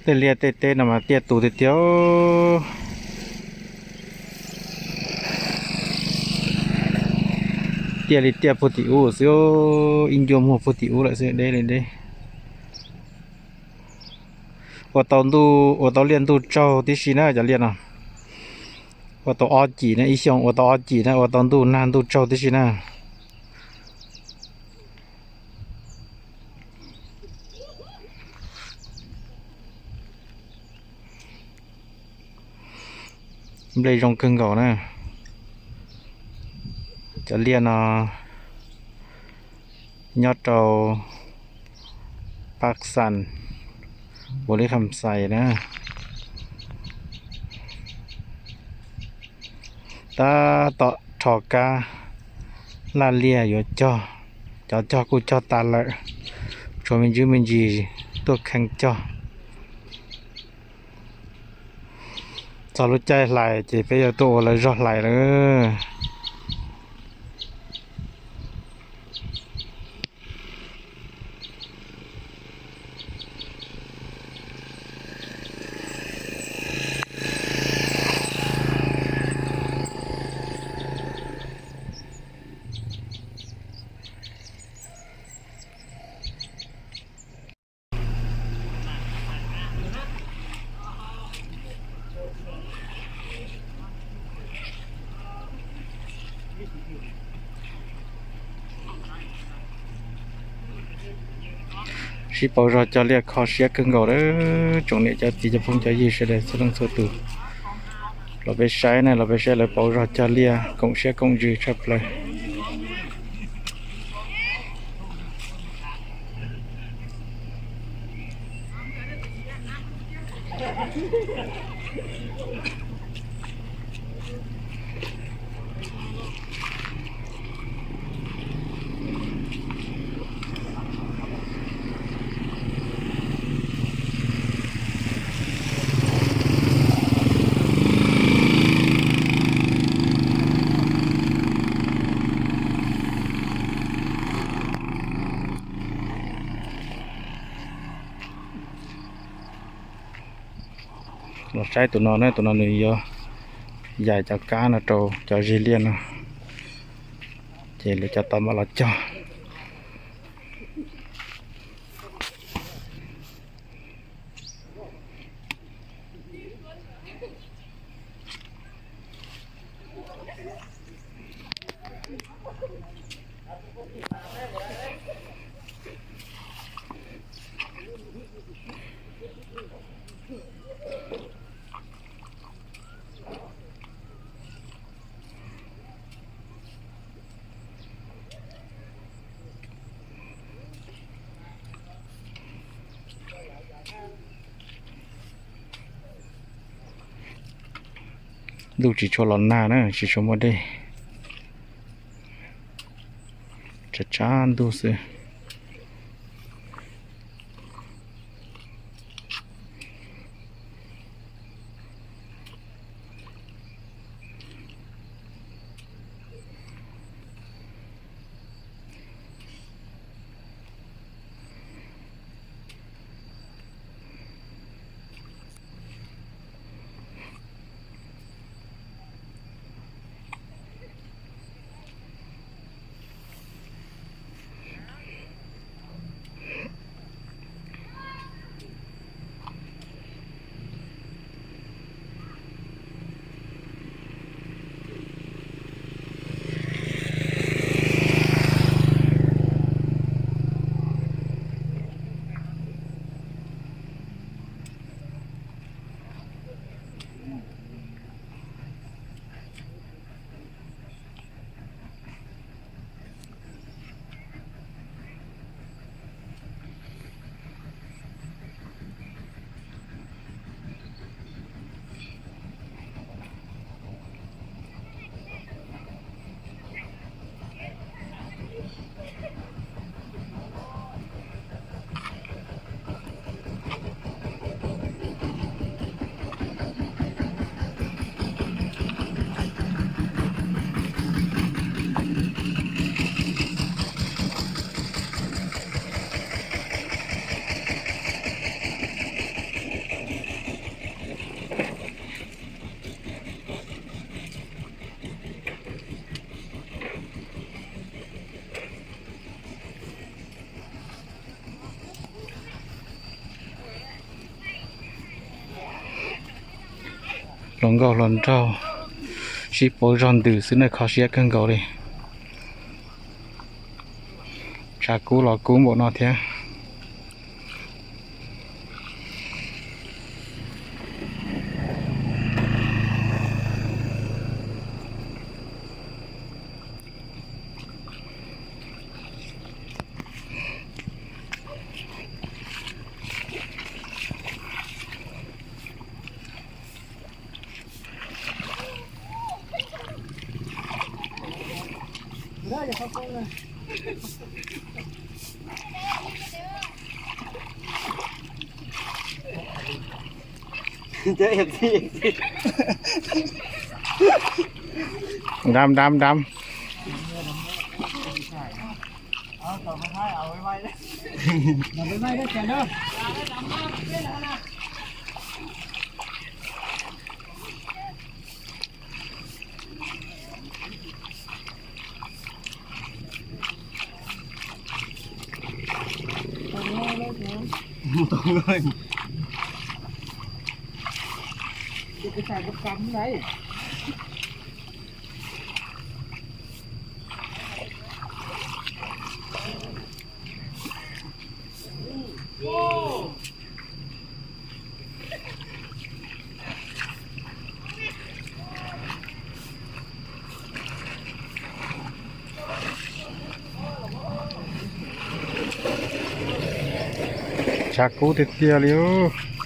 Tej liaj tej teb no mas tiaj tus tiag tiag. Tiaj li tiaj puag tim ub xwb, ib ncua muag puag tim ub lawm xwb, deb li deb. Ua tau ntuj, ua tau liaj ntuj tsaug tib si na cov liaj no. Ua tau ob cim na, ib xyoos ua tau ob cim na, ua tau ntuj nag ntuj tsaug tib si na. Nplej zoo kawg nkaus na. Cov liaj no nyob rau Paj Xas, Npaus Lis Kham Xais na. Tab tom rho kab laj liaj yuav cog, cov cog kuj cog tas lawm, tshuav me ntsis me ntsis tuaj kheej cog. Txog lub caij hlais ces peb yuav tuaj ua lawv zog hlais lawm. Sib pauv zog cog liaj kho siab kawg nkaus lawm tsoom niam cov txiv cov phooj cov ywg sawv daws txhua leej txhua tus. Los peb saib na, los peb saib lawv pauv zog cog liaj koom siab koom ntsws tshaj plaws. Los saib tus no na, tus no nws yuav yais cov kab no rau cov zig liaj no, ces lawv cov tau mam los cog. Ntuj tsis tshua los nag na, tsis tshua muaj dej, tshav tshav ntuj xwb. Hluas nkauj hluas nraug sib pauv zog ntws xwb na, kho siab kawg nkaus li. Tshav kub los kub npaum no thiab. Dam dam dam. Tshav kub tiag tiag li ub.